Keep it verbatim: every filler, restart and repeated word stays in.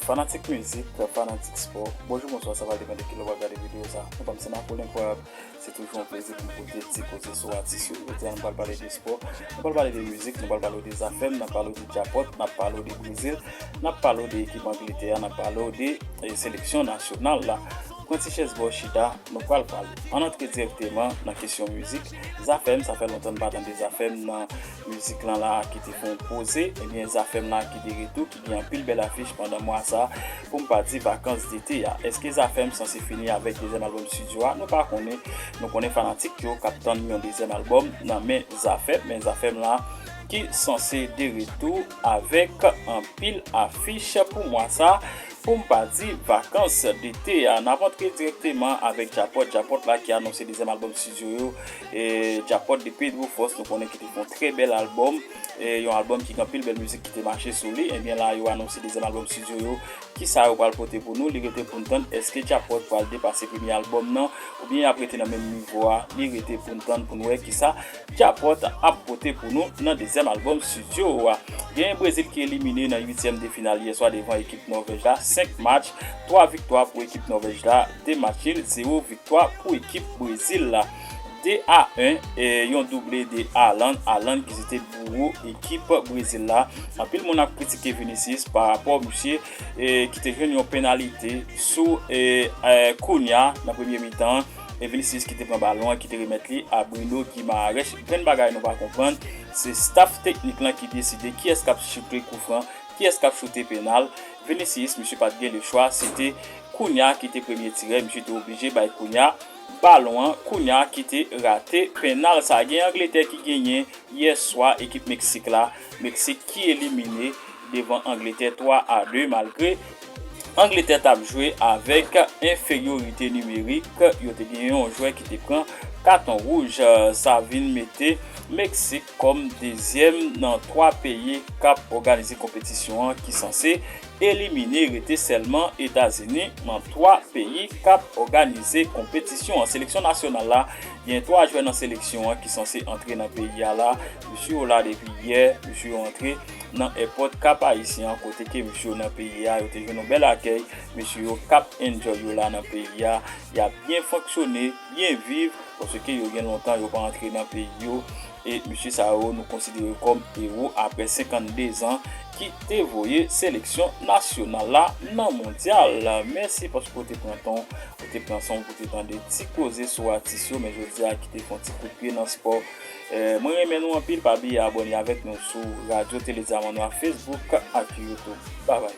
Fanatik mizik, fanatik spò, bonjou, bonswa, sa va depann de kilè w ap gade videyo sa. Nou pa m se Napoleon Kwab, se toujou yon plezi pou m pote ti koze sou atis yo. Jodi a nou pral pale de spò, nou pral pale de mizik, nou pral pale de Zafèm, n ap pale de Djapòt, n ap pale de Brezil, n ap pale de ekip Angletè, n ap pale de eh, seleksyon nasyonal la. Pran ti chèz ba w chita, nou pral pale. Ann antre dirèkteman nan kesyon mizik. Zafèm, sa fè lontan n pa tande Zafèm nan mizik lan la ki te fè yon poze. Ebyen, Zafèm la ki de retou, ki gen anpil bèl afich pandan mwa sa, pou m pa di vakans dete a. Èske Zafèm sanse fini avèk dezyèm albòm estidyo a? Nou pa konnen. Nou konnen fanatik yo k ap tann yon dezyèm albòm nan men Zafèm, men Zafèm la ki sanse de retou avèk anpil afich pou mwa sa, pou m pa di vakans dete a. N ap antre dirèkteman avèk Djapòt. Djapòt la ki anonse dezyèm albòm estidyo yo. E Djapòt de Pedro Force, nou konnen ki te fè yon trè bèl albòm. E yon albòm ki gen anpil bèl mizik ki te mache sou li. Ebyen la, yo anonse dezyèm albòm estidyo yo. Kisa yo pral pote pou nou? Li rete pou n tann. Èske Djapòt pral depase premye albòm nan? Oubyen y ap rete nan menm nivo a? Li rete pou n tann pou n wè kisa Djapòt ap pote pou nou nan dezyèm albòm estidyo a. Genyen Brezil ki elimine nan uityèm de final yèswa devan ekip Nòvèj la, senk match, twa viktwa pou ekip Nòvèj la, de match nil, zewo viktwa pou ekip Brezil la. De a en, e, yon double de Haaland, Haaland ki se te bouwo ekip Brezil la. Anpil moun ap kritike Vinicius pa rapò misye, e, ki te jwenn yon penalite sou, e, e, Cunha nan premye mitan an. E Vinicius ki te pran balon an, ki te remèt li a Bruno Guimaraes. Grenn bagay nou pa konprann, se staff teknik lan ki deside kiyès k ap choute kou fran, kiyès k ap choute penal. Vinicius, misye pa t gen lechwa, se te Cunha ki te premye tirè, misye te oblije bay Cunha balon an, Cunha ki te rate penal sa. Gen Angletè ki genyen yèswa ekip Meksik la, Meksik ki elimine devan Angletè twa a de, malgre Angletè t ap jwe avèk enferyorite nimerik, yo te gen yon jwè ki te pran katon wouj. Sa vin mete Meksik kòm dezyèm nan twa peyi k ap òganize konpetisyon an ki sanse elimine, rete sèlman Etazini nan twa peyi k ap òganize konpetisyon an. Seleksyon nasyonal la, gen twa jwè nan seleksyon an ki sanse antre nan peyi a la. Mesye yo la depi yè, mesye yo antre nan èpòt Kap Ayisyen an, kote ke mesye yo nan peyi a, yo te jwenn yon bèl akèy. Mesye yo k ap enjoy yo la nan peyi a, y ap byen fonksyone, byen viv, paske yo gen lontan yo pa antre nan peyi yo. E mesye sa yo, nou konsidere yo kòm ewo apre senkannde zan ki te voye seleksyon nasyonal la nan mondyal. Mèsi paske w te pran tan, w te pran san w pou te tande ti koze sou atis yo, men jodi a ki te fè yon ti kout pye nan spò. Eh, mwen renmen nou anpil, pa bliye abòne avèk nou sou Radyo Tele Diamant Noir, Facebook ak YouTube. Babay.